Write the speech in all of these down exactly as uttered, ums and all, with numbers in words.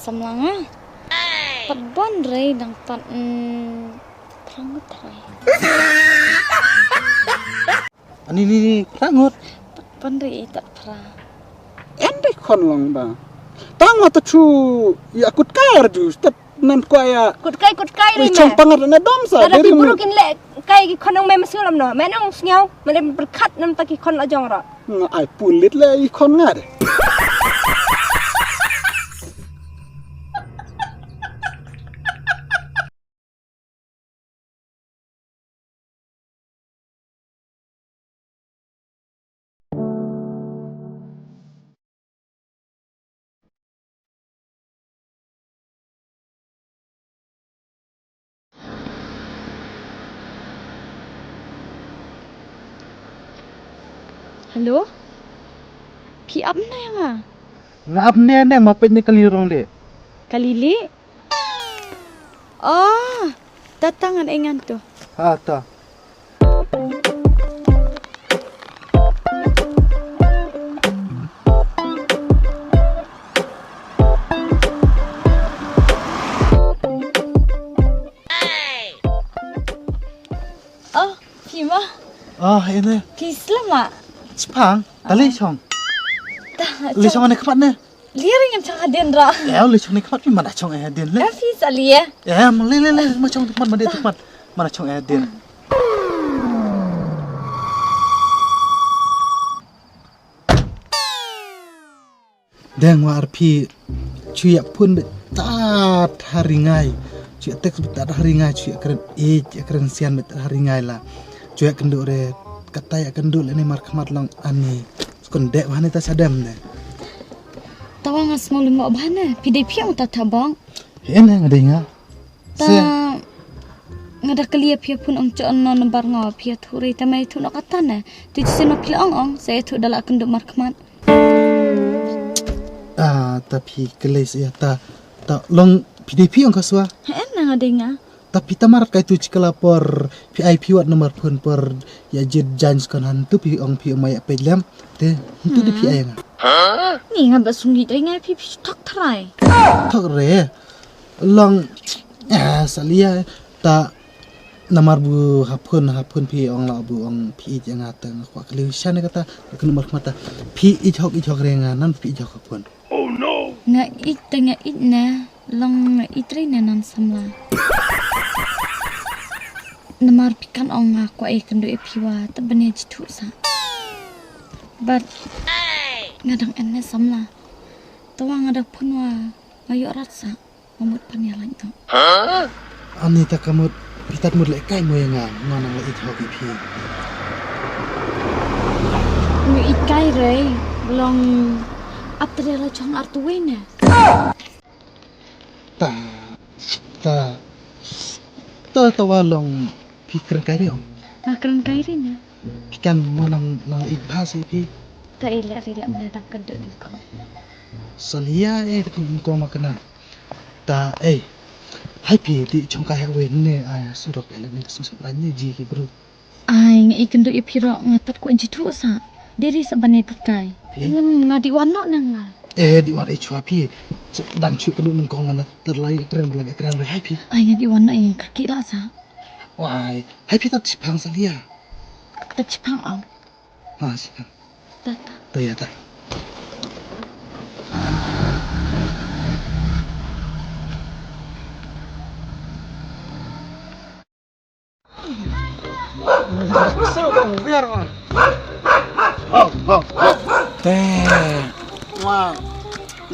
Samla nga. Pat ban rei dang pat, mm, phrang ngut trai. Ani ni ni phrang ngut. Pat ban rei tat phrang. Em dei khon long ba. Tang wa ta chu ya kut kai arju step nan kwa ya. Kut kai, kut kai ri chong me. Pangat na dom sa. Ada deri ki mu- buru kin le kai ki khon nong me masiu lam no. Me nong sngau, me le berkat nam ta ki khon la jong ro. Nga ai pulit le i khon nga de. Hello? Phi ap ne nga? Nga ap ne ne ma pet ne kali rong de. Kali li? Oh, ta ta ngan engan tu. Ha ta. Oh, phi ma. Ah, ene. Phi slem ma. Chipang, ta lei chong. Ta lei chong ne khmat ne. Liar ngam chang hadien ra. Ya, lei chong ne khmat phi ma da chong eh hadien le. Eh, phi sa lia. Ya, ma le le le ma chong khmat ma de khmat. Ma da chong eh hadien. Deng wa arphi, chu ïa phone beit tat ha ri ngai, chu ïa text beit tat ha ri ngai, chu ïa kren ïeit, ïa kren sian beit tat ha ri ngai la. Chu ïa kynduh re, kata ïa kynduh lane markhmat long ani. Skon dek bha ne ta sadem ne. Tawa nga sngewlyngngoh bha ne, phi dei phi ong ta thabong. He ne nga dei nga. Ta nga da kylli ïa phi ïa phone ong chon no number nga phi ïathuh re ta ma ïathuh noh kata ne. Tu shisien ma phi la ong ong sa ïathuh da la kynduh markhmat. Ah, ta phi kylli sa ïa ta. Ta long phi dei phi ong ka swa. He na nga dei nga. Ta phi ta mar kai tu chikala por phi ai phi wat number phone por ïa jit jan skon han tu phi ong phi ong ma ïa peit lem. Te tu dei phi ai nga. Ni nga ba sung dei nga phi phi thok trai. Thok re. Long, eh, salia ta namar bu ha phone, ha phone phi ong la bu ong phi ïeit ïa nga te nga kwah kylli sha ne kata, ka number khmat ta. Phi ïeit hok, ïeit hok re nga nan phi ïeit hok ha phone. Nga ïeit te nga ïeit ne, long nga ïeit re ne nan samla. Namar phi kan ong nga kwah ïa kynduh ïa phi wa, te ban ïa jithuh sa. But nga dang en ne samla. Te wa nga da phone wa nga ïoh rat sa. Nga mut pan ïa lait noh. Ani ta ka mut, phi tat mut leh kai mo ïa nga, nga nang leh ïeit hok ïa phi. Nga ïeit kai re, long ap tre la jong ar tu wei ne. Ta, ta, ta, ta wa long phi kren kai re ong. Nga kren kai re ne. Phi kan mo nang, nang ïeit bha sa ïa phi. Ta i leh re leh mene dang kynduh di ko. Salia eh, ta kum ko ma kena. Ta, eh. Hai phi, di chong kai hak wen ne, ai, surok ele ne, sum sum ne, ji ki bru. Ai, nga i kynduh ïa phi ro, nga tat kwah jithuh sa. Deri sa ban ïa tat kai. Phi? Hmm, nga di wan noh ne nga. Eh, di wan eh chwa phi. Dan chu kynduh nang kong nga tat lai kren lai kren lai hai phi. Ai, nga di wan noh ïa ka ki la sa. Wai, hai phi tat chipang salia. Tat chipang au. Ha, siap. Ta, ta. Ta, ïa, ta. Te. Wa,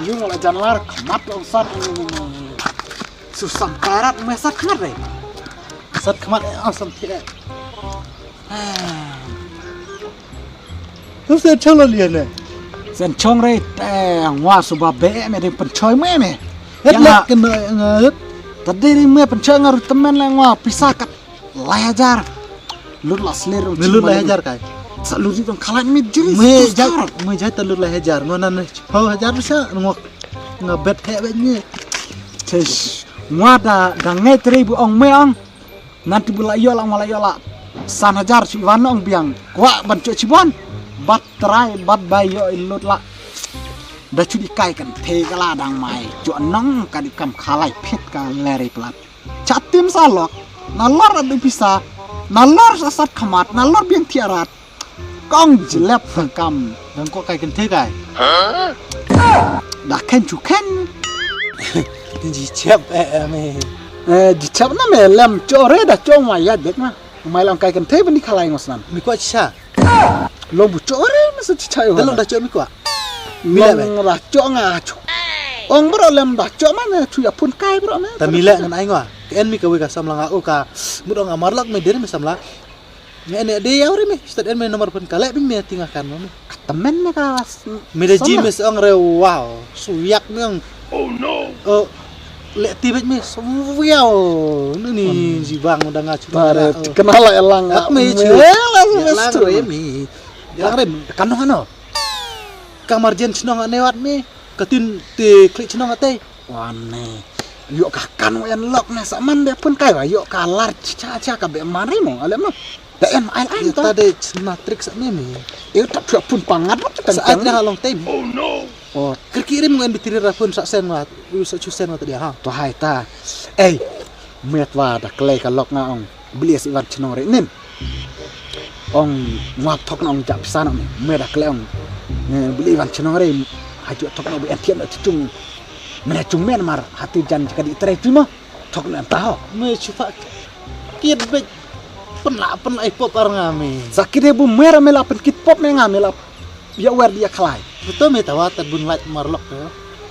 yung la jan lar khmat la sat. Susah karat me sat khmat re. Sat khmat eh, oh, sam thiah. Ah. Tu sen chong lo lian ne. Sen chong re, te ngwa suba be me ding pynchoi me me. Het lek kena ngat. Tadi ri me pynchoi nga ru temen le ngwa pisa kat lai hajar. Lut la slir. Me lut lai hajar kai. Sa lut ri tong khalai me jiri. Me jai, me jai ta lut lai hajar. Ngwa nan ne chipau hajar bisa ngwa nga bet he bet ni. Tes ngwa da da ngai tri bu ong me ong. Nanti bu la ïoh la, ma la ïoh la san hajar shu wan ong biang. Kwah ban chok chibon. Bat trai, bat bai ïoh i lut la. Da chu di kai kan the ka la dang mai. Chu nong ka di kam khalai phit ka lere plat. Cha tim sa lok. Na lor adu pisa. Na lor sa sat khamat. Na lor biang thiarat. Kong jilep ka kam. Dang ko kai kan the kai. Da khen chu khen. Tin ji chep eh eh me. Eh, ji chep na me lem cho re da cho ma ya dek na. Mai long kai kan the bani khalai ngos nan. Mi ko cha. Long bu cho re me sa cha yo. Da long da cho mi ko. Mi le me. Long da cho nga cho. Ong bro lem da cho ma me chu ya phun kai bro me. Ta mi le ngan ai ngwa. Ka en mi ka wi ka samla nga o ka. Mut ong amar lak me der me samla. Nge ne de yaw re me. Stad en me nomor phun ka le bi me tinga kan me. Temen me ka. Me de ji me song re wow. Su yak me ong. Oh no. Oh. Le ti bet me su yaw. Ni ni ji bang da nga chu. Bare kena la elang. Ak me chu. Elang re me. Elang re me. Kan no kan no. Kamar jen chnong ane wat me. Katin te klik chnong ate. Wan ne. Yo ka kan wa yan lok ne sa man de pun kai wa yo ka lar cha cha ka be mari mo ale mo. Da en ai ai ta. Ta de chna trick sa me me. Yo ta thua pun pangat mo ta. Sa ai na long tem. Oh no. Oh. Kir kirim ngan bitiri ra pun sa sen wa. U sa chu sen wa ta dia ha. To hai ta. Ei. Met wa da klei ka lok nga ong. Beli si wan chnong re nin. Ong ngap thok na ong jap sana me. Me da kle ong. Beli wan chnong re. Haju thok na bi antian na chuchung. Me na chung men mar hati jan jaka di trai tu mo. Thok na ta ho. Me chupa. Kit bej. Pun la pun la ipop ar nga me. Sakit bu mer me la pun kit pop me nga me la. Ya wer dia khlai. Betul me tawa ta bun lait mar lok te.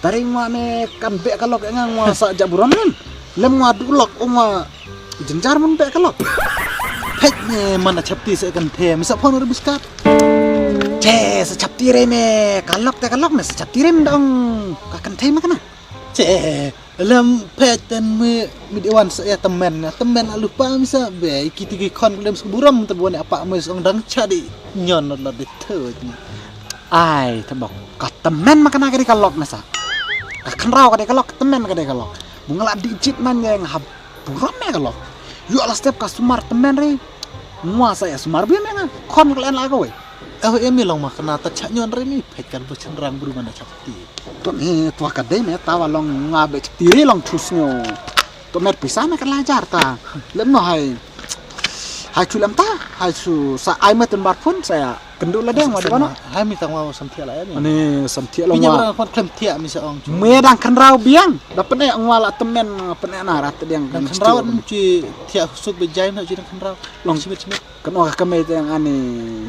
Tari ngwa ne kan be ka lok nga ngwa sa ja buram nen. Lem ngwa du lok ngwa jenjar mun be ka lok. Pek ne mana chapti se kan the me sa phone ur biskat. Che sa chapti re me ka lok te ka lok me sa chapti re me dong ka kan the me kana. Che Lem phet ten me mi de wan sa ya temen na temen alu pa mi sa be kiti ki khon lem sburam te bone apa me song dang chadi nyon la de thoj ni. Ai te bok ka temen ma kana ka de ka lok na sa. Ka khnraw ka de ka lok temen ka de ka lok. Bung la di jit man yang hab buram me ka lok. Yu ala step ka sumar temen re. Ngwa sa ya sumar bi me nga khon ka len la ka we. Eh em mi long ma kana ta cha nyon re mi phet kan bu chen rang bru mana chapti. To me to ka dei me ta wa long nga be ti ri long thus nyo. To me pisa me ka la jar ta. Lem no hai. Hai chu lem ta. Hai chu sa ai me ten bar phun sa ya. Kendu la deng wa di bano. Hai mi tang wa sam thia la ya mi. Ani sam thia long wa. Pinya ba kon klem thia mi sa ong chu. Me dang kan rau biang. Da pene ong wa la temen pene na rat deng. Dang kan rau chu thia suk be jai na chu dang kan rau. Long chimit chimit. Kan ong ka me deng ani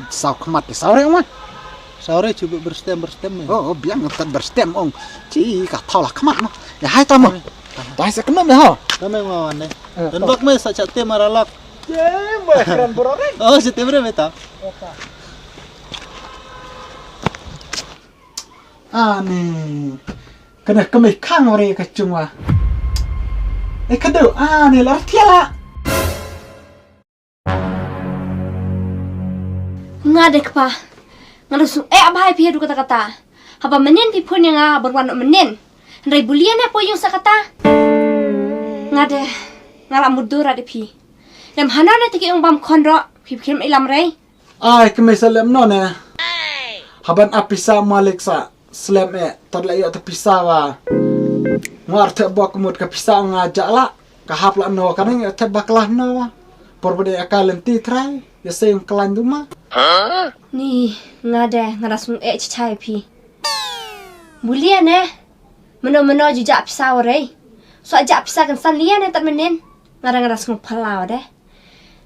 sau khmat ke sau re ong wa. Saw re chu berstem berstem me. Oh, oh biang tat berstem ong. Chi ka thaw la khmat mo. Ya hai ta mo. Ta hai sa kno me ho. Ta me ngwa wan ne. Eh, dan bak me sa cha te mara lak. Ye, mo kran bro re. Oh, cha te bre me ta. Ani. Kana ka me khang re ka chungwa. Eh, ka do ani la thiala. Nga de kpa. Nga da sung eh bhai phi du kata kata. Haba menin phi phun ya nga haba wan menin. Hynrei bulia ne po yung sa kata. Nga de nga la mudur de phi. Lem hana ne tiki ung bam khon ro phi phim ilam rei. Ai kemesa lem no ne. Haban a pisa malik sa. Slem eh, tad la ïoh ta pisa wa. Nga arthe bok mut ka pisa nga ja la. Ka hap la no ka nang ïoh ta bakla no wa. Por bade aka lenti trai, ya seng klan duma. Ni nga de nga da sung eh chichai phi. Bulia ne. Meno meno ju ja pisa wa rei. So ja pisa kan san lia ne tad menen. Nga da nga da sung phala wa de.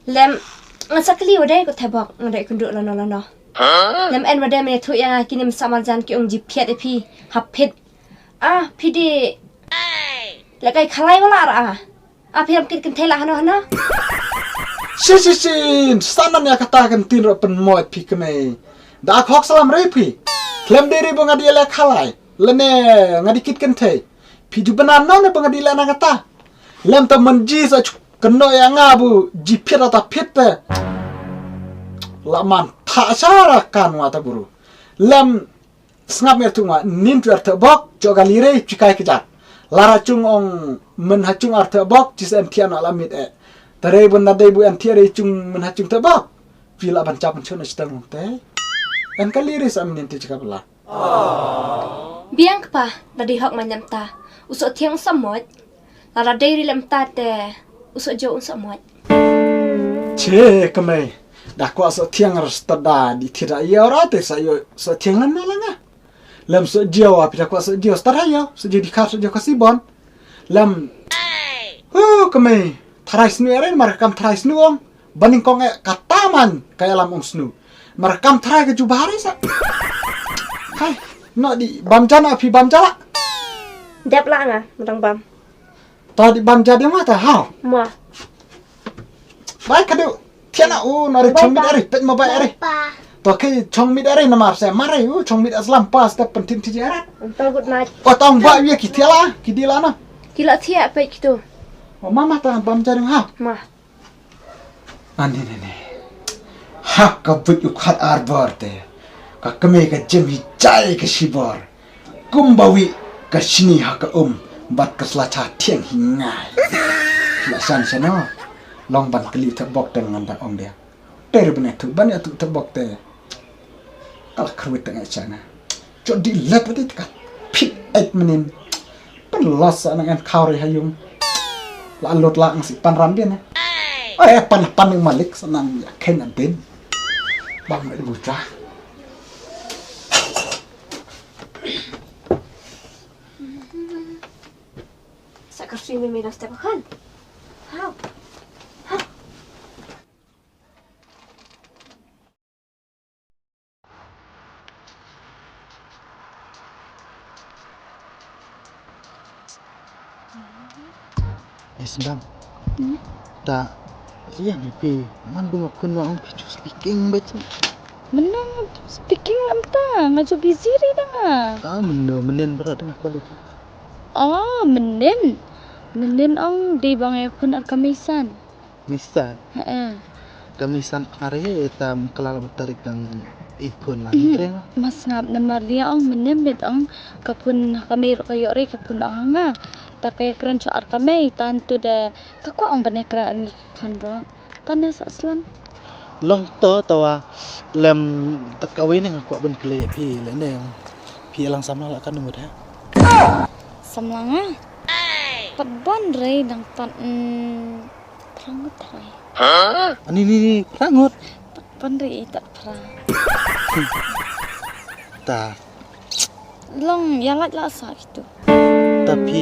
Lem nga sakli wa dei ko thebok nga dei kundu lano lano. Lem en wa dei me thu ya nga kini msa marjan ki ong ji phiat e phi. Hap phit. Ah, phi di. Le kai khalai wala ra. Ah, phi ram kit kan thela hano hano. Shi shi shi. Sanan ya kata kan tin ro pen mo phi kemei. Da khok salam rei phi. Lem dei rei bo nga di le khalai. Lene nga di kit kan thei. Phi ju bana no ne ba nga di le na kata. Lem ta man ji sa chu kano ya nga bu ji phit ta phit te. La man tha sara kan wa ta buru. Lem sngap mer tu nga nin tu ar ta bok jo ga lire chi kai kejat. Lara chung ong men ha chung ar ta bok chi sen thian la mit e. Tare bun na dei bu en thiare chung men ha chung ta bok. Phi la ban chap chun stang te. En ka lire sa nin ti chika bla. Biang kpa, da dei hok man ym ta. U soh thiang u soh moit. Lada dei ri lem ta te u soh jo u soh moit. Che kmei. Da kwah soh thiang ar stad da di thira ïa ra te sa ïoh soh thiang lem na langa. Lem soh jo a phi da kwah soh jo stad ha ïoh. Soh jo di khar soh jo ka sibon. Lem. Hu kmei. Tharai snu ere mar kam tharai snu ong. Baning kong e kata man ka ïalam ong snu. Mar kam tharai ka jubah re sa. Hai, no di bam jana phi bam jala. Dep la nga, mudang bam. To di bam jadi ma ta ha. Ma. Bai ka du. Thiana u no re chong mit are, pet ma bai are. To ke chong mit are na mar se mare u chong mit aslam pas ta pentin ti jara. Tol gut ma. O tong ba wi ki thiala, ki di la na. Ki la thia pet ki tu. O mama ta bam jadi ha. Ma. Ani ne ne. Ha ka but u khat ar bor te. Ka kmei ka jem hi jai ka shibor. Kumba wi ka shini ha ka um. Bat ka sla cha thiang hi ngai. La san sano. Long ban kli thak bok teng ngan da ong dia. Ter bne thu ban ya thu thak bok te. Kal khrwit teng ai chana. Jodi let wati ka phit et menin. Pen los sa nang en khaw ri hayung. La lut la ang si pan ram bin. Ai pan pan ning malik sa nang ya khen adin. Bang mai buta. Sa ka sui me me na step kan. How? How? Eh, Sendang. Hmm? Ta, iya ni pi, man bunga kun wa ong pi ju speaking ba tu. Menang speaking lam ta, nga ju busy ri dang ah. Ah, meno, menen berat dengan kualiti. Oh, menen. Menen ong di bang e kun ar kamisan. Misan. Heeh. Ka misan are tam kelal betarik dang ipun lagi. Mhm. Tren. Mas ngap namar dia ong menem bit ong kapun kami ro kayo re kapun ong nga. Ta kaya kren cho ar kami tan tu de kakwa ong bane kren kan ro. Tan ne sa slam. Long to tawa lem tat kawei ne ngakwa ben kle phi le ne. Phi lang samla la kan mut ha. Samla nga. Pat bon re dang tan. Prangut trai. Ani ni ni prangut. Tak pandri tak prang. Ta. Long ya laj la sa gitu. Tapi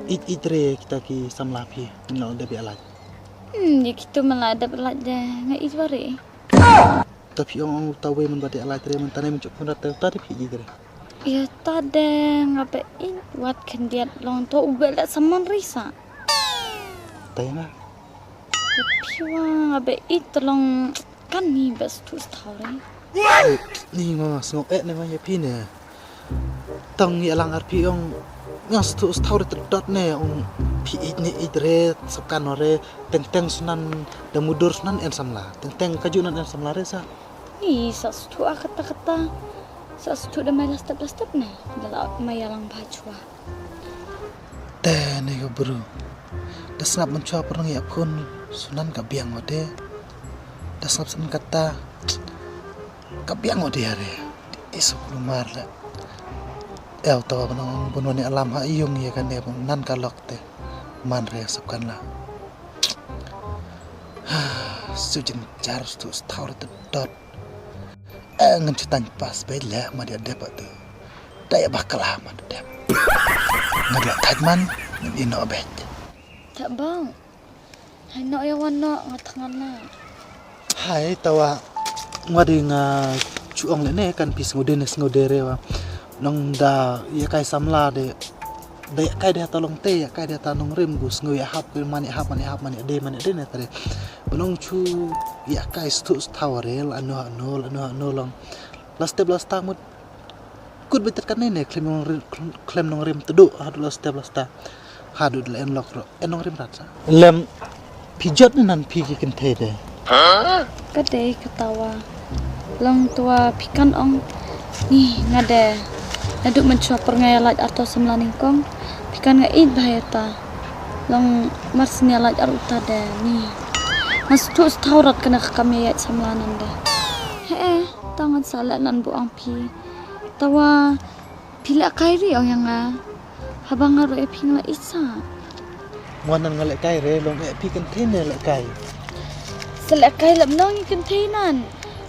it it re kita ki samla phi. No da bi alaj. Hmm, ya gitu malah da bi alaj de nga it wari. Tapi ong ong tawe man ba de alaj re man tane mun chuk pun rat ta tapi it re. Ya ta de nga be it wat khendiat long to u be la saman risa. Tayanga. Piwa nga be it long kan ni be stu story. Ni nga sngo eh ne ma ya pi ne. Tang ya lang ar pi ong nga stu story terdot ne ong pi it ni it re sakan re teng teng sunan da mudur sunan en samla. Teng teng kaju nan en samla re sa. Ni sa stu a kata kata. Sa stu da mai la step la step ne. Da la mai ya lang ba chua. Te ne ka bru. Da snap mynchwa pyrnang ïa phone sunan ka biang wate. Da snap sunan kata ka biang wate hare. Isu lumar la. Ew tawa bnong bunwan ïa lam ha ïung ïa kane bun nan ka lok te. Man re sap kan la. Sujin jar stu sthaur te dot. Eh, ngan chutan pas beit leh ma dia dep atu. Da ïa bakla ma da dep. Nga dia thait man ngan ïa noh beit. Tak bang. Hai noh ïa wan noh nga thngan na. Hai tawa. Nga di nga chuong le ne kan pi sngewde ne sngewde re wa. Nong da ïa kai samla de. Da ïa kai de ta long te ïa kai de ta nongrim gu sngew ïa hap man ïa hap man ïa hap man ïa de man ïa de ne ta de. Ba nong chu ïa kai sthu sthaw re la no no la no no long. La step la sta mut. Kut betet kan ne ne klem nongrim klem nongrim tedu hadu la step la sta. Hadu la en lok ro en nongrim rat sa. Lem phi jot ne nan phi ki kynthei de. Ka dei ka tawa. Long tuwa phi kan ong. Ni nga de. Naduh mynchwa pyrngai lait arto samla nyngkong. Phi kan nga ïeit bha ïa ta. Long mar snia lait ar uta de ni. Nga sthu sthaw rat kana ka kam ïa samla nan de. He eh, ta ngan sa leh nan bu ang phi. Tawa phi lehkai re ong ïa nga. Haba nga ruh ïa phi nga la ïeit sah. Mo nan nga lehkai re, long eh phi kynthei ne lehkai. Sa lehkai lem nong ngi kynthei nan.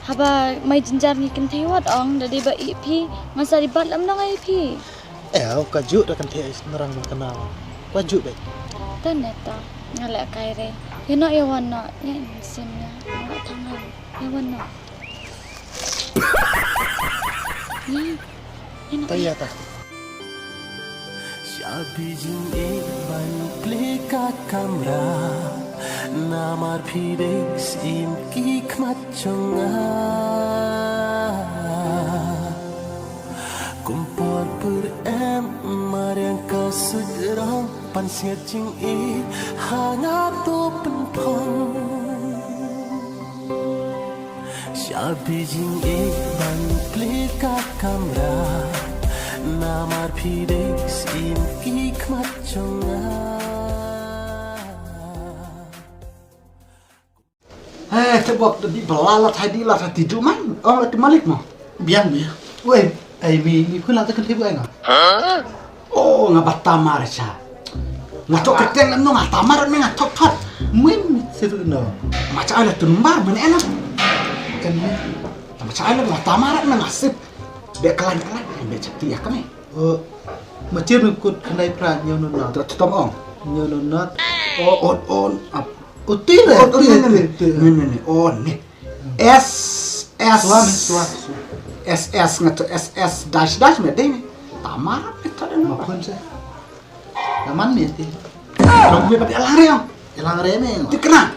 Haba mai jynjar ngi kynthei wat ong da dei ba ïeit phi nga sa ri bat lem nong ai phi. Eh, ka ju da kynthei narang ma kana. Ka ju beit. Tan ne ta nga lehkai re. Ïa no ïa wan no ïa sim na. Nga tang. Ïa wan no. Ïa. Ïa no. Ta ïa ta. Sha phi jingïeit ban plie ka kamra. Namar phi dei syiem ki khmat jong nga. Kum por pyrem mariang ka sut rong pansngiat jingïeit ha nga to pynphong. Sha phi jingïeit ban plie ka kamra. Namar phi dei syiem ki khmat jong nga. Eh, te bok da di bala la thai di la thai ti ju man. Ong la ti malik mo. Biang mi. Wei, ai mi mi khun la te kynthei bu ai nga. Oh, nga ba tamar sha. Nga thok kyrteng em no nga tamar me nga thok thot. Min mi sir no. Ma cha ai la tun bar men ena. Kan mi. Ma cha ai la nga tamar me nga sip. Be klan klan be cha ti ya kami. Oh, ma chir mi kut khnai pra nyo no na. Tra tom ong. Nyo no na. Oh, on on ap. Oh, ti le. Oh, ti le, ti le, ti le. Ni ni ni. Oh, ni. S S. Suami, suami, suami. S S nga tu S S dash dash me ding. Tamar me tu ding. Ma pun se. Taman me ti. Long me pat elang re. Elang re me. Ti kena.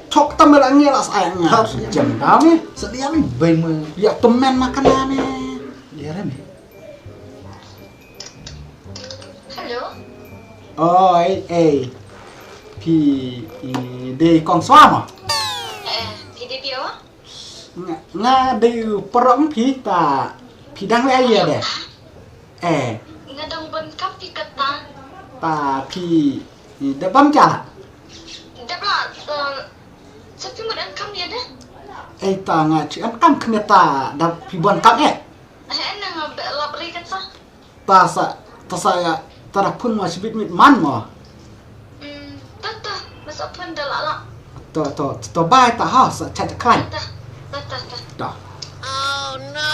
Thok tam la ngi la sa nga. Thok. Jam da me. Sedia me bai me. Ya temen makan me. Ya re me. Hello. Oi, eh. Phi, i, dei kong Swa mo? Eh, phi dei phi o? Nga, nga dei parong phi ta. Phi dang leh ïa de. Eh. Nga dang ban kam phi kata. Ta phi, i, da bam cha. Da bla, ta. Sa phi mut an kam ïa de. Eh, ta nga chi an kam khne ta da phi ban kam eh. Eh, na nga be lap ri kata. Ta sa, ta sa ïa, ta da phun mo shibit mit man mo. Hmm, ta ta, masa phun da la la. To, to, to bai ta ha, sa cha cha klan. Ta, ta, ta, ta. Ta. Oh no.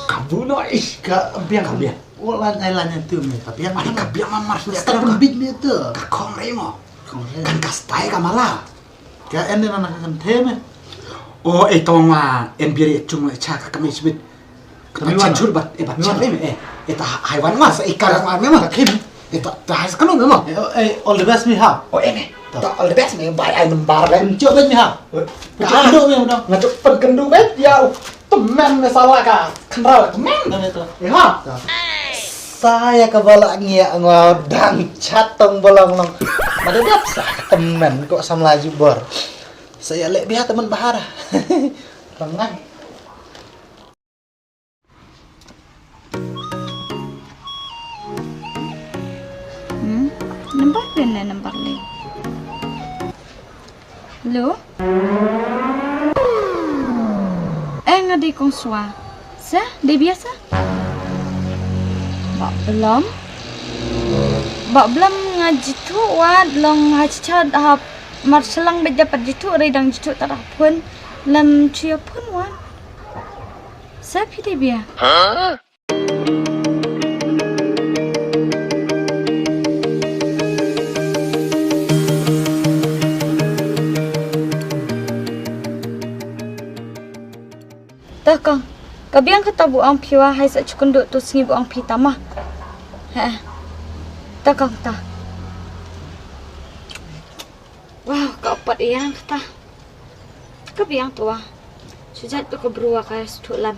Ka bu no ish ka biang ka biang. Oh, lan ai lan yang tu me ka biang. Ani ka biang mamar ni. Start pun big ni tu. Ka khong rei mo. Khong rei. Kan ka style ka mala. Ka en na na kan the me. Oh, eh tong ma en biang chung cha ka kami shibit. Ka mi wan. Chur bat, eh, bat mi chur wan. Eh, eh, ta hai wan mas, eh, kar wan mi mas. Ka khim. Eh, ta, ta hai sa kanu mi mas. Eh, oh, eh, all the best mi ha. Oh, eh, mi. Ta. Ta all the best mi, bai ai number le. Pun chok bet mi ha. Eh. Pun chok kendo mi ha. Nga chok pun kendo bet, ya, uh, temen mi salah ka. Kenral temen mi tu. Eh, ha. Ta. Saya ka bala ngi ngau dang chat tong bolong long. Mada dap sa temen ko samla jubor. Saya lek biar temen bahar. Rengai. Hmm? Nambar pin ne nambar le. Hello? Eh, nga dei kong Swa. Sa, dei biasa? Ba belum. Ba belum nga jitu wat long ha chichad ha mar selang bejap jitu ri dang jitu tak phun. Lam chuya phun wat. Sa phi dei bia? Ta kong, ka biang kata bu ong phi wa hai sa chukun duk tu sngi bu ong phi tama. He. Ta kong ta. Wow, ka pat ïang kata. Ka biang tu wa. Shu jait tu ka bru wa ka stu lam.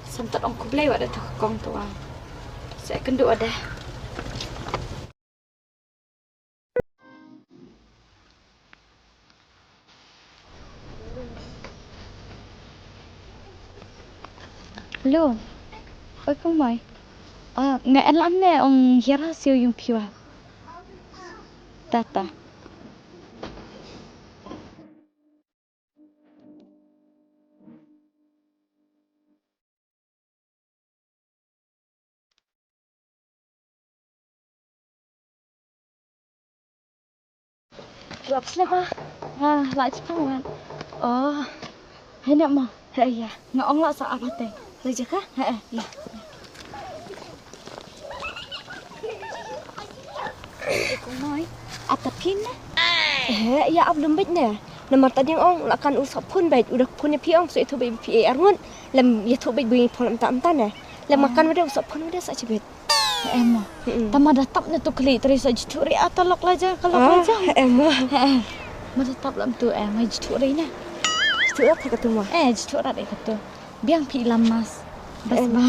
Sam tat ong khublei wa da tu ka kong tu wa. Sa kynduh wa da. Hello. Oi, kong Mai. Ah, nga en lam ne ong hiara siu yung piwa. Tata. Ap slem ah. Nga la chipang wan. Oh. Hene ma. He ya. Nga ong la sa ap hate. La jaka? He eh. Ya. Kumoi. Ap ta phin ne? He ya ap lum bit ne. Namar ta ding ong la kan u sa phun bit u dak phun ya phi ong so itu bit phi e arngut. Lem ya tu bit bui phun lam ta am ta ne. Lem makan wede u sa phun wede sa chibit. Em. Tama da tap ne tu kali teri sa jitu ri ata lok laja ka lok laja. Em. Em. Ma da tap lam tu em jitu ri na. Jitu ri ka tu ma. Eh jitu ri ka tu. Biang pi lam mas. Bas ba.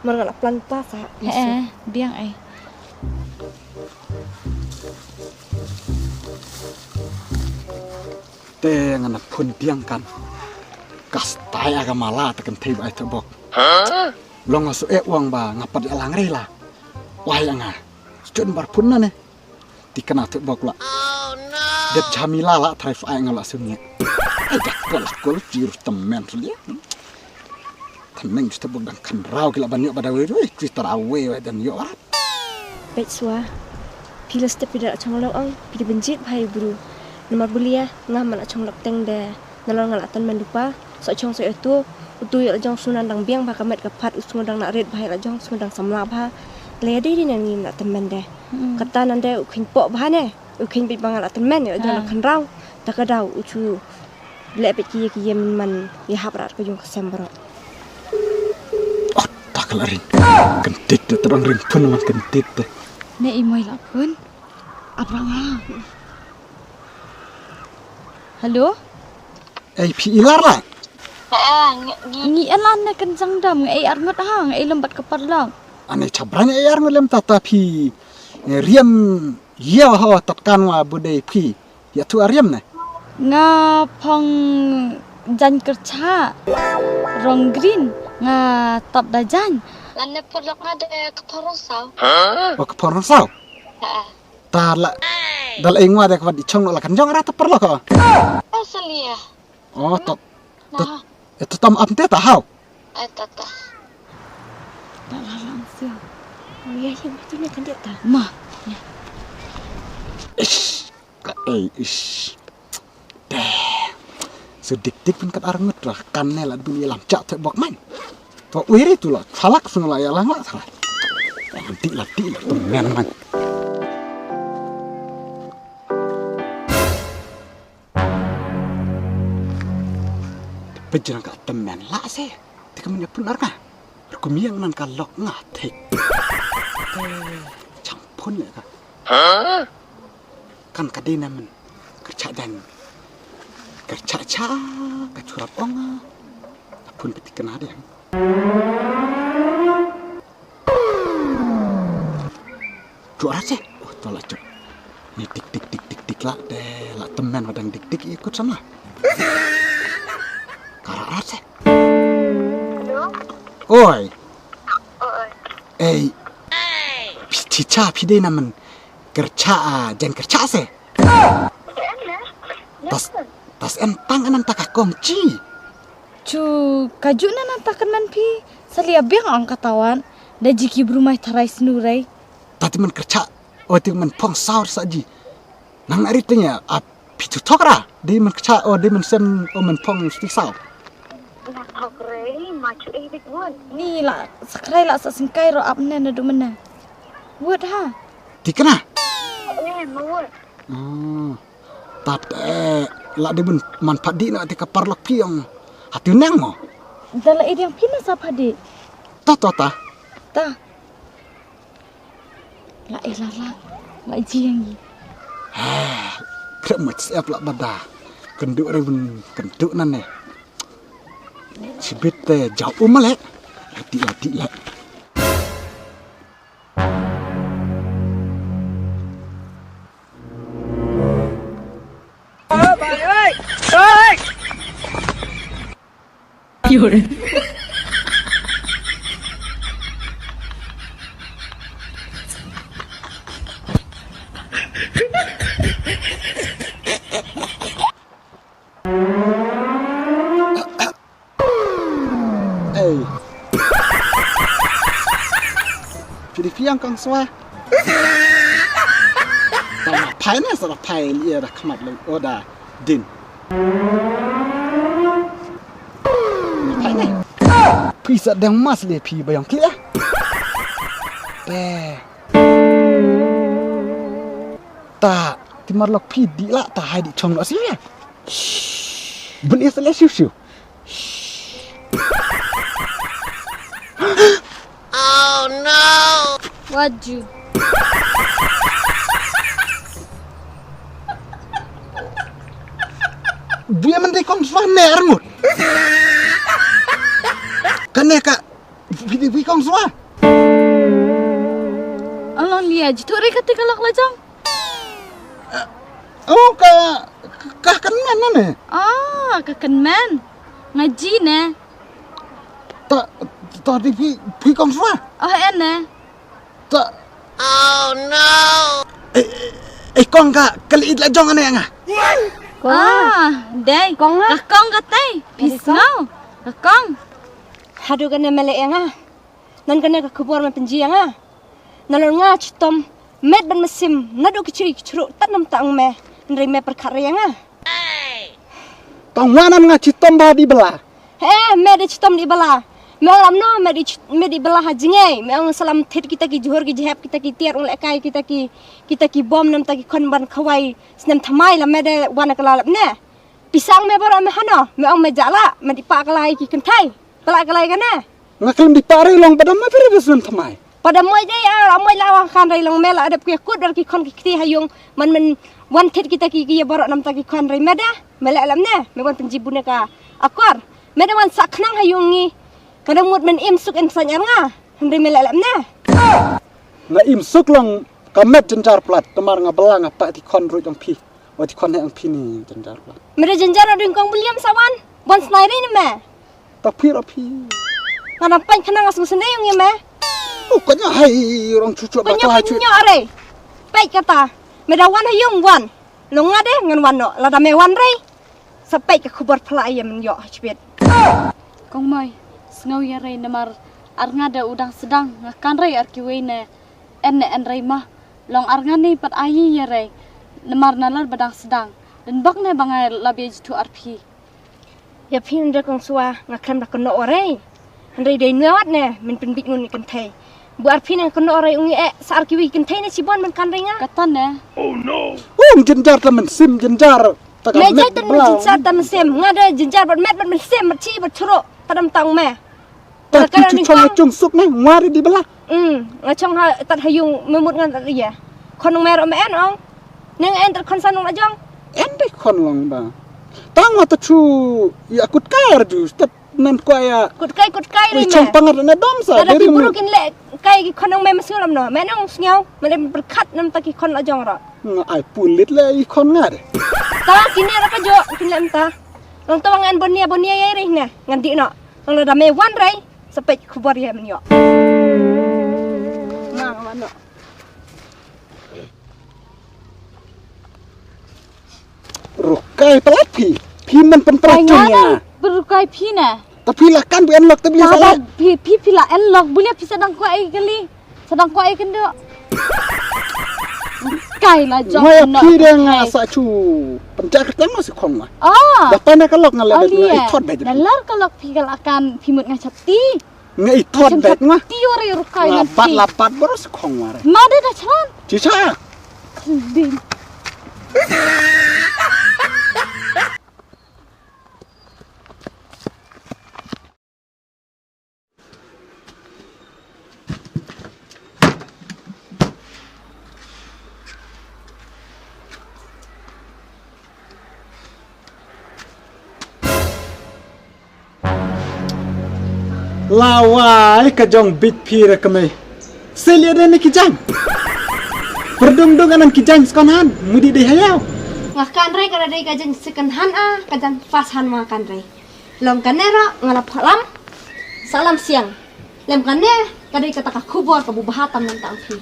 Mar nga la plan pa sa. Eh biang eh. Te ngan phun biang kan. Kastai aga mala te kan thei bai te bok. Long asu e uang ba nga pat lang rei la. Wai anga. Chun bar phun na ne. Ti kana te bok la. Dep jami la la trai fai nga la sung ne. Ai dak kol kol jiru temen tu dia. Thaneng te bok dang kan rau kila ban yok bada wei wei. Tui tara wei wei dan yok. Beit sua. Phi la step phi da chong lok ong phi da benjit bha ïa u bru. Namar bulia nga man la chong lok teng de. Nalor nga la tan man dupa. So chong so ïa tu. U tu ïa la jong sunan dang biang bha ka met ka phat u sngu dang na rit bha ïa la jong sngu dang samla bha. Le ïa dei dei nan ngim la tan man de. Kata nan de u khin pok bha ne. U khin beit ba nga la tan man ïa la jong la khan rau. Ta ka dau u chu. Leh peit ki ïa ki ïa min man ïa hap rat ka jong ka sem baroh. Oh, ta ka la ring. Kentit te terang ring pun man kentit te. Ne i moi la pun. Abrang ha. Hello? Ei phi ilar la. Ngi elan ne kan jang dam ngi ei arngut ha ngi ei lembat ka parlok. Ane chabran ei arngut lem tata phi. Riam ïa ho tatkan wa budei phi. Ïa tu ariam ne? Nga phong jan kercha rong green nga tap da jan. Lan ne por lok nga de ke por rong saw. Oh ke por rong saw? Ha. Ta la dal eng wa de kwat i chong la kan jong ra ta por lok. Oh salia. Oh tot. Tot. Itu tam ap te ta hau. Ai ta ta. Ta la lang sia. Oh ya ya betul ni kan dia ta. Ma. Ya. Ish. Ka ei ish. Deh. Sedik dik pun kat arngut lah kan ne lah dun ilam cak tek bok man. Tu ui ri tu lah falak sung lah ya lah lah. Dik lah dik lah tu men man. Pejrang ka temen lah se. Te ka men ïa pun ar ka. Kum ïa nan ka lok nga thik. Chang pun ïa ka. Kan ka dei na men. Ka cha dan. Ka cha cha ka churap ong. Pun peti kena deh. Chuak rat se. Oh, to la chuak. Ni tik tik tik tik tik la de la temen wadang tik tik ikut sama. Karak rat se. Hello? Oi. Oi. Ei. Chicha phi dei namen kercha ah, jan kercha se. Tas tas en tang anan ta ka kong chi. Chu kaju na nan ta kan man phi. Salia biang ang katawan. Da ji ki brumai tharai snu rei. Ta ti man kercha o ti man phong saur sa ji. Nang ari tanya a pitu thok ra. Di man kercha o di man sem o man phong sti saur. Na thok rei ma chu e dik won. Ni la sakrai la sa singkai ro ap ne na du mena. Wut ha. Ti kena. Eh ma wut. Hmm. Tat eh la di bun man phadi na ti ka parlok piong. Hati nang mo. Da la idiang pina sa phadi. Ta ta ta. Ta. La eh la la. La jiang yi. Ha. Krep mat siap la bada. Kendu re bun kendu nan ne. Sibit te jauh umale. Lati lati la. Ei. Phi dei phi ïang kang swa. Tama Phai ne sa da phai ïa da khmat lem o da din. Phai ne. Phi sa dang mas le phi ba ïong klia. Te. Ta ti mar lok phi di la ta hai di chong lo si. Bun is le siu siu. Oh no! What do? Bia man dei kong swa ne armut. Kane ka bia kong swa. Along lia jitu ri kati kalak lajang. Oh ka ka kan man ne. Ah, ka kan man. Ngaji ne. Ta ta di phi phi kong swa. Oh ene. Ta. Oh no. Eh, eh, eh kong ka kali it la jong ane nga. Ah, dei. Kong nga. Ka kong ka tei. Phi sngew. Ka kong. Haduh kane mele nga. Nan kane ka khubor me penji nga. Nalor nga chitom met ban mesim naduh kichri kichru tat nam ta ong me. Nrei me perkhat re nga. Tong wanan nga chitom ba di bela. He, me de chitom di bela. Me ong lam no, me di me di bela ha jingei. Me ong salam thit kita ki johor ki jehep kita ki tiar ong lekai kita ki kita ki bom nam ta ki khon ban khawai snem thamai la me de wan ka la lap ne. Pisang me bora me hano, me ong me jala, me di pa kalai ki kentai. Pala kalai kane. Nga klim di pare long badam ma pere da snem thamai. Pada moi dei a moi la wa khan rai long me la adap ki kut dar ki khon ki kti ha yung man men wan thit kita ki ki borok nam ta ki khon rai me da me la lam ne me wan penji bune ka akor me da wan sa khnang ha yung ngi ka da mut men im suk in sa nyar nga hynri me la lam ne. Nga im suk long ka met jynjar plat tamar nga bela nga pa ti khon ruit ong phi. Wa ti khon ne ong phi ni jynjar plat. Me da jynjar ring kong buliam sa wan wan snai ri ne me. Ta phi ra phi. Nga dang pang khnang as musin dei ong ïa me. U ka nya hai rong chuchu ba ka chu. Nya re. Pek kata. Me da wan ha yung wan. Long nga de ngan wan no. Lada me wan re. Sa pek ka khubor phala ïa men yo ha chbit. Kong mai. Sngew ïa re namar ar nga de u dang sedang nga kan re ar kiwei ne. En ne en re ma. Long ar nga ni pat ai ïa re. Namar nalar ba dang sedang. Den bak ne ba nga la bia jitu ar phi. Ïa phi hynrei kong swa nga khlem da kynnoh wa rei. Hynrei dei newat ne min pynbit ngun ïa kynthei. Bu ar phi nang kynnoh wa rei ung ïa eh sa ar kiwi kynthei ne shibon man kan rei nga. Kata ne. Oh no. Um jynjar ta mynsiem jynjar. Me jai tan jynjar ta mynsiem nga da jynjar bad met bad mynsiem bad chi bad churo ta dam tang me. Ta ki chu chong chung suk ne ngwari di bela. Mm, nga chong ha tat ha yung me mut ngan tat ïa. Khon nong me ro me en ong. Neng en tat khon san nong la jong. En dei khon long ba. Tang wa ta chu ïa kut kai ar ju tat nan kwa ïa. Kut kai kut kai ri me. Chong pangat na dom sa. Ada ti buru kin le kai ki khon nong me ma sngewlam no. Me nong sngew me le berkat nam ta ki khon la jong ro. Nga ai pulit le i khon nga de. Ta ki ne ra ka jo kin le ta. Long ta wa ngan bonia bonia ïa ri ne. Ngan di no. Long da me wan rai. Sa peit khubor ïa men ïoh. Nga nga wan noh. Rukai palat phi. Phi men pyntrok chung ïa nga. Rukai phi ne. Ta phi la kan bu en lok ta phi sa la. Phi phi phi la en lok bu ne phi sa dang kwah ai kali. Sa dang kwah ai kynduh. Kai la jong. Nga ïa phi de nga sa chu. Pynjah kyrteng ma si khong ma. Ah. Da pan da ka lok nga le nga i thot beit. Da lar ka lok phi ka la kan phi mut nga chap ti. Nga i thot beit nga. Ti ore rukai nga. Bat la bat boro si khong ma re. Ma de da chan. Chi cha. Din. Lawai ka jong bit phi ra kmai. Selia dei ne ki jang. Perdung dung anan ki jang second hand mudi dei hayau. Nga kan rai ka dei ka jang second hand a ka jang first hand ma kan rai. Long kane ro nga la phalam. Salam siang. Lem kane ka dei kata ka khubor ka bu bha tam nang tang phi.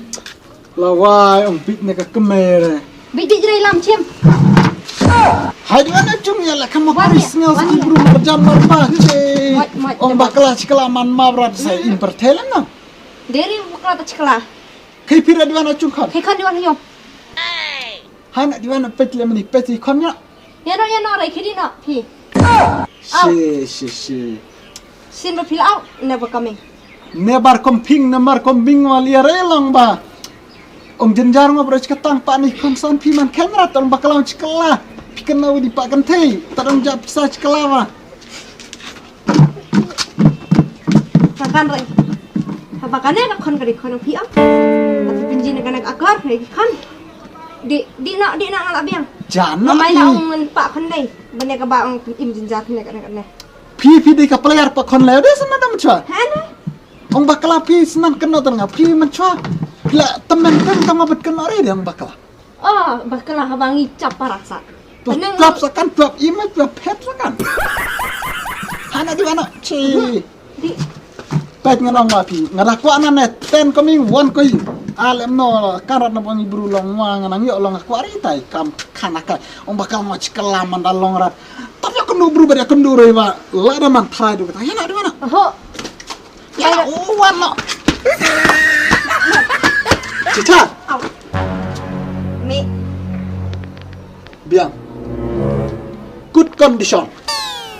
Lawai ong bit ne ka kmer. Bit bit rai lam chim. Hai dua na chung ya la kama kari sngew sa kubru marjan marpa. Ong bakla chikla man ma brat sa in pertelen na. Deri bakla ta chikla. Kai pira dua na chung khan. Kai khan dua na yom. Hana di wan peit le mani peit i khon ïa. Ïa no, ïa no, rai khidi no, phi. Shi, shi, shi. Sien ba phi la out, never coming. Never coming, never coming wa lia re long ba. Ong jynjar ngo bro chka tang pa ni khon son phi man khemra tang bakla chkla. Phi kynna u di pa kan thei. Ta dong ja pisa chkla wa. Pakan rai. Pakan ne ka khon ka di khon phi am. Tapi pinjin ka nak akor ka di khon. Di, di na, di na ngala biang. Jana Mamai na ong ngan pa khon dei. Bane ka ba ong im jynjar ne ka ne ka ne. Phi phi di ka player pa khon le de sana dam chwa. Hana. Ong bakla phi senang kena tang phi man chwa. Phi la temen kan tang abet kena re de ong bakla. Oh, bakla ha bangi chap parasa. Tu Tenang. Tuap sakan tuap ima tuap phet sakan. Hana di mana chi. Di. Pet ngan ong ma phi. Ngada kwa na ne ten coming one koi. Alem no karat na bangi bru long wa ngana ngyo long kwa ri tai kam khana kai. Ong bakla ma chikala man da long rat. Tapi aku nu bru bada aku nu roi wa. La da man thai du kata. Hana di mana. Ho. Ya, oh, wan lo. Chicha. Au. Mi. Biang. Good condition.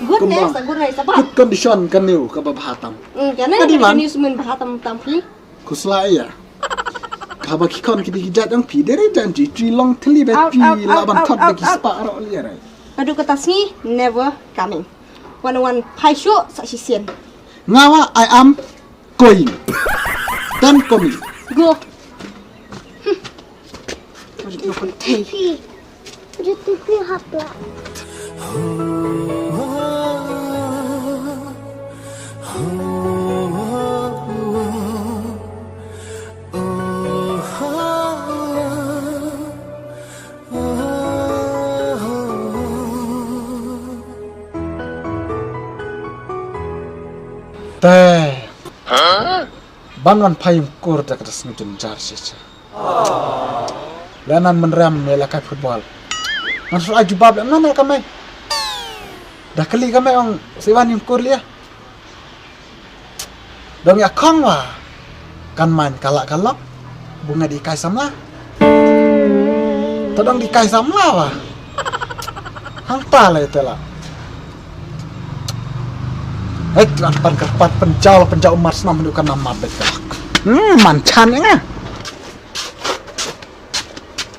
Good ne, sa good ne, sa ba. Good condition kan niu ka ba bha tam. Hmm, kan ne, kan niu semen bha tam tam phi. Kusla ya. Ka ba ki kon ki di ki jat ang phi dere jan ji tri long thli ba tri la ban thot ba ki spa ro li rai. Kadu kata sngi, never coming. Wan wan phai shu sa shisien. Ngawa I am going. Don't coming. Go. Phi, jatuh phi hapla. Te. Ban wan phai ym kur da ka das ngi jynjar shisha. Lenan mynrem ne la kai football. Ngan shu ai jubab lenan ne ka mei. Da kali ka mei ong siwan ym kur lia. Dong ya khong wa. Kan man kala kala. Bunga di kai samla. Tadong di kai samla wa. Hang ta le te la. Hei, tran pan kerpat penjau la penjau umat senam hindu kan nama bet ka. Hmm, man chan ya nga.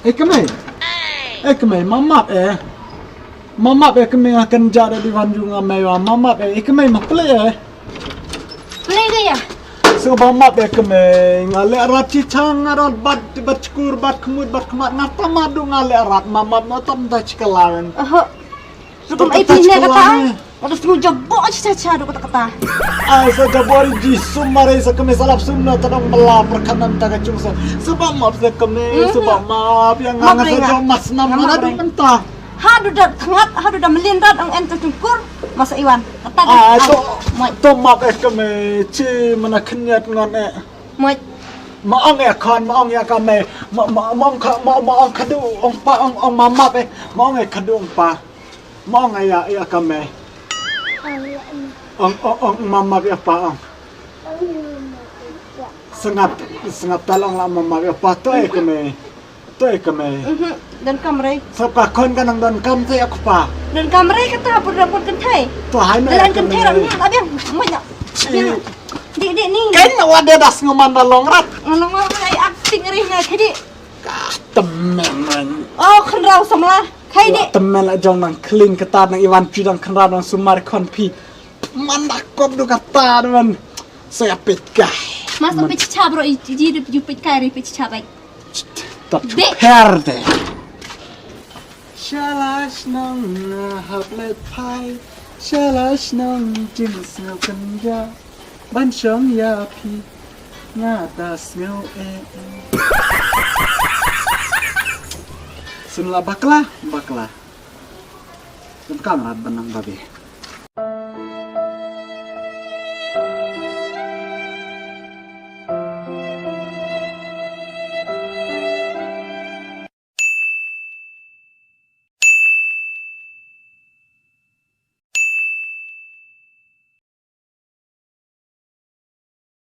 Eh kemei. Eh kemei, mamap eh. Mamap eh kemei akan jada di wan jung amei wa mamap eh. Eh kemei ma play eh. Play ga ya. So ba map eh kemei nga le rat chi chang nga rat bat bat chkur bat kemut bat kemat nga ta ma du nga le rat mamap no tam da chikalawen. Oho. Rukum ai pine kata. Ada snu jabo chi cha cha du kata kata. Ai sa jabo ri ji sum mare sa kemei salap sum no tadong bela perkanan ta ka chung sa. So ba map sa kemei so ba map yang nga sa jom mas nam mana du mentah. Hadu da thngat, hadu da melin da ang en tu chungkur masa iwan. Kata ah, to, to map eh kemei chi mana kenyat ngan eh. Moi. Ma ong eh kon, ma ong ya kemei. Ma ma ma ong ka ma ma ong kadu ong pa ong ong mamap eh. Ma ong eh kadu ong pa. Ma ong eh ya ya kemei. Ong ong ong mamap ya pa ong. Sengap sengap talong la mamap ya pa to eh kemei. Toi ka mei. Mhm. Don kam rei. Sop ka khon ka nang don kam te ak pa. Don kam rei kata pur da pur kan thai. To hai mei. Don kan thai ram ni abeng. Manya. Di di ni. Kan wa de das nguman da long rat. Ngam ma ai acting rei na khidi. Ka temen man. Oh khnraw samla. Khai di. Temen la jong nang clean kata nang iwan pi dang khnraw nang sumar khon pi. Man da kop du kata don. Saya pit kai. Masa pit cha bro i ji du pit kai rei pit cha bai. Tap chu per de. Shala shnong nga hap let phai. Shala shnong jin sngew kynja. Ban shong ïa phi nga ta sngew eh. Sun la bakla bakla. Ym kam rat ban nang babe.